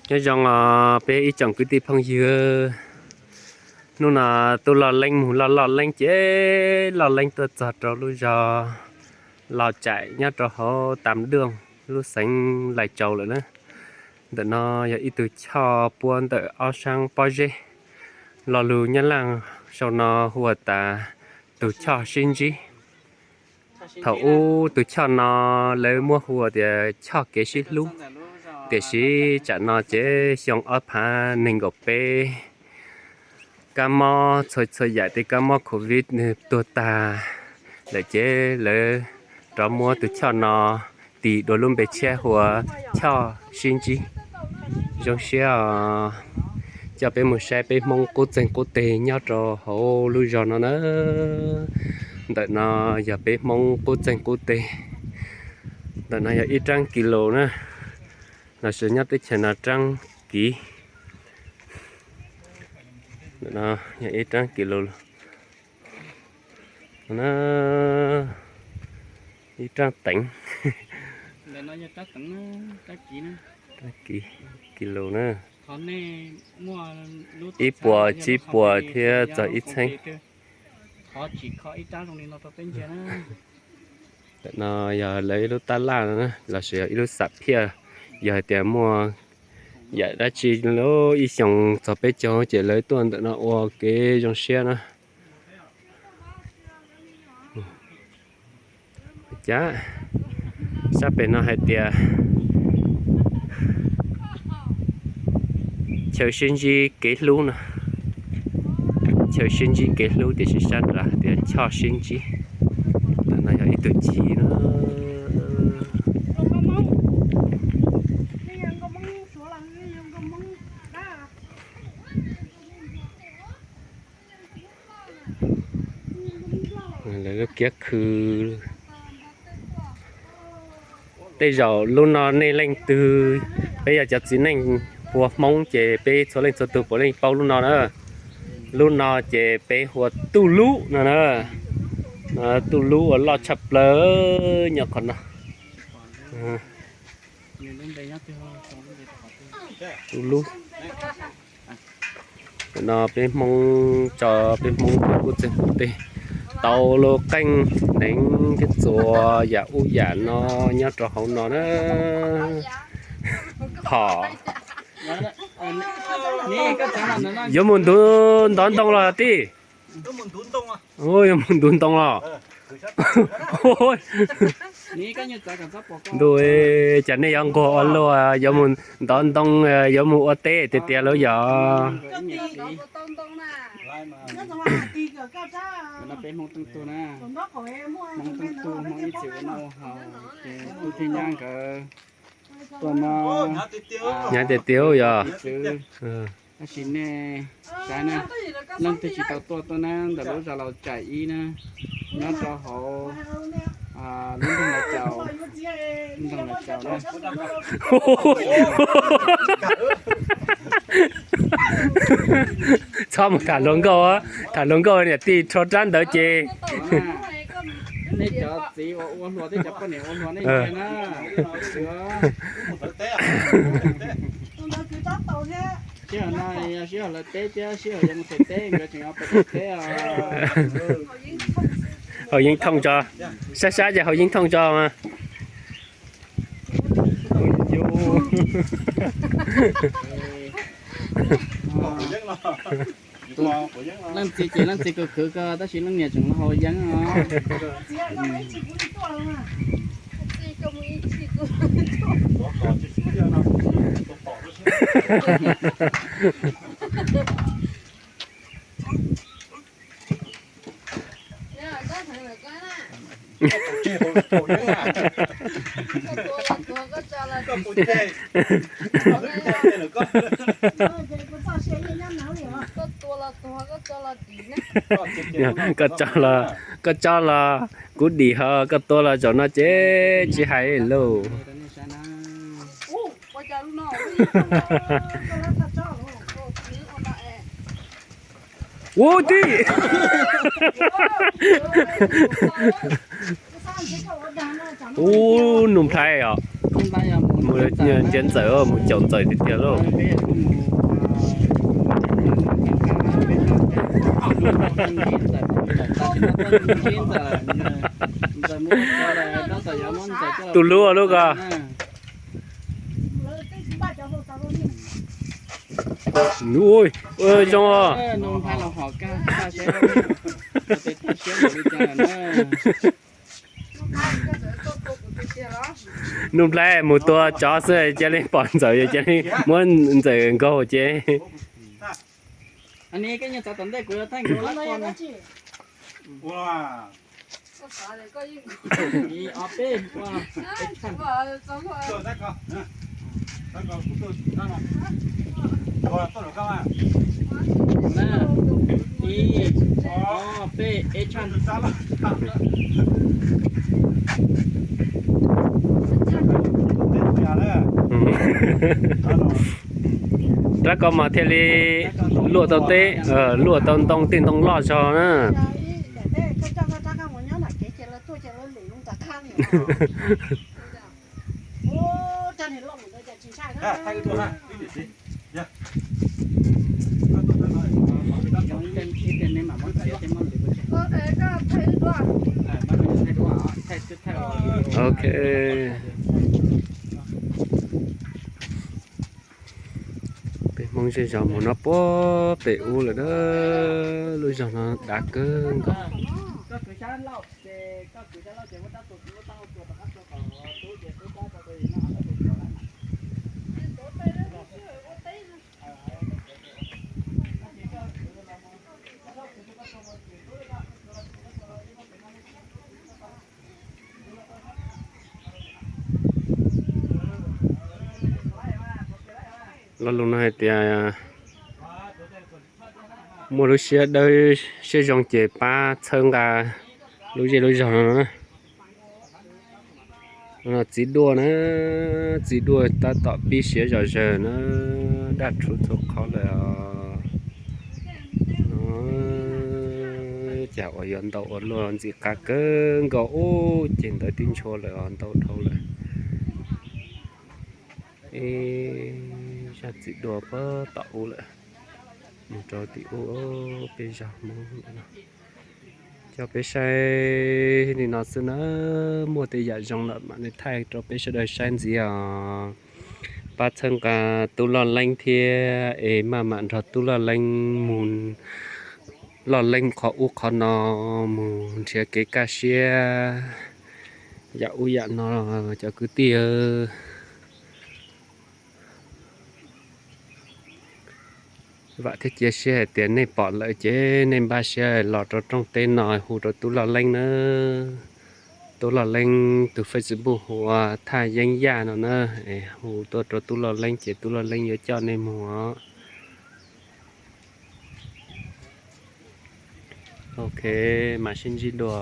Nyob zoo os peb ib tsoom kwv tij phooj ywg, hnub no tuaj loj leeb mus loj loj leeb ces loj leeb tuaj txog rau lub zos Los Tsaim nyob rau hauv Tam Dooj lub xeev Lais Tsau lawm na. Ntawm no yog ib tug choj puab ntawm ob sab pob zeb, lo lus Nyab Laj sau no hu ua tas tus choj sib ntsib. Thaum ub tus choj no lawv muab hu ua tias choj kev sib hlub, tiam sis tsam no ces xyoo ob phav nees nkaum peb, kab mob txhua txhua yam tej kab mob covid nws tuag tag lawm ces lawv rov muab tus choj no tis dua lub npe tshiab hu ua choj sib ntsib. Zoo siab os, coj peb mus saib peb Hmoob qub txeeg qub teg nyob rau hauv lub zos no na. Ntawm no yog peb Hmoob qub txeeg qub teg. Ntawm no yog ib raab kis lus na, los sis nyob teb chaws no raab kiv. Ntawm no yog ib raab kis lus, ib raab teev, raab kiv, kis lus na, ib puas tsib puas thiab txog ib txheeb. Ntawm no yog lawv ib lub tab laj no na, los sis yog ib lub xam phiaj, yog hais tias muaj yam dab tsi ib xyoos txog peb caug ces lawv tuaj ntawm no ua kev zoo siab na. Cas sab pem no hais tias chaw sib ntsib kev hlub no, chaw sib ntsib kev hlub tiam sis sab nrad hais tias choj sib ntsib. Ntawm no yog ib tug chiv na. Lawv lub kiab khw. Tej zaum lub no nej leej twg, peb yog cov txiv neej hu ua Hmoob ces peb txhua leej txhua tug puav leej paub lub no na. Lub no ces peb hu ua Tuj Lub no na. Tuj Lub uas loj tshaj plaws nyob qhov no. Tuj Lub. No peb Hmoob tso peb Hmoob qub txeeg qub teg, tau lub qeej neev thiab txuas yam ub yam no nyob rau hauv no na. Hom, yuav mus ntuv ntov ntoo los tij? Yuav mus ntuv ntoo los? Ntuj, cas nej yuav nquag ua luaj, yuav mus ntov ntoo, yuav mus ua teb tiag tiag lub yog. Tus thiab nyab nkawd tuaj no, nyab tiag tiag yog. Tab sis nej saib na, leej twg tsis tau tuaj tuaj na, ntawm lub zos Laus Tsaim ib na, nyob rau hauv lub nroog Laus Caus, nroog Laus Caus na. Txhob mus tham hluas nkauj, tham hluas nkauj niam tij rho rab ntawd ces. Nej cov txiv uas ua hluas thiab cov poj niam ua hluas nej ntsia na. Sij hawm no yog sij hawm lawv teb thiab sij hawm yuav mus them teb, nkawd tseem yuav pais them teb os. Haus yeeb thooj tso, sab sab ces haus yeeb thooj tso mas. Leej txiv ces leej txiv khwv khwv koj tab sis leej niam tseem los haus yeeb os. Koj tso los, koj tso los kuv dim ho, koj tua los zaum no ces tsis hais lauj. Ua tij. Ub, nus nplhaib os. Mus nrhiav ntxawm, mus caum ntxawm tiag tiag lauj. Tus lub lub ko. Ui, zoo os. Nuj Nplhaib mus tua tsov xwb cia li pom ntxawm cia li muab ntxawm nkaug ces. Rab ko mas thiaj li luaj tau teb, luaj tau ntoo, tej ntoo loj zog na. Ok. Peb Hmoob zej zog mus no puag pem ub lawm na, lub zog no dav kawg nkaus. Lo lus no hais tias muaj lub siab dawb siab zoo ces pab txhawb nqa lub zej lub zog no na. Txiv duaj na, txiv duaj tab tom pib siav zom zaws na, daj rhuv txhua qhov lawm os. Cas uas yuav ntau ua luaj ntxim qab kawg nkaus ub, ces ntawd tib ntshua lawm os, ntau dhau lawm. Ib zaj txiv duaj puag tom ub lawm, mus rau tim ub peb zaj Hmoob no. Coj peb saib li no xwb na, muaj tej yam zoo lawm mam li thaij rau peb sawv daws saib ntxiv os. Pab txhawb nqa Tub Loj Leeb thiab es maj mam nrog Tub Loj Leeb mus loj leeb qhov ub qhov no, mus nrhiav kev kaj siab yam ub yam no cov kwv tij. Vam thiab cia siab hais tias nej pom lawm ces nej npaj siab los rau rooj teb no hu rau Tub Loj Leeb na. Tub Loj Leeb tus Facebook hu ua Thaj Yeeb Yaj no na, es hu tuaj rau Tub Loj Leeb ces Tub Loj Leeb yuav coj nej mus os. Ok, mam sib ntsib dua.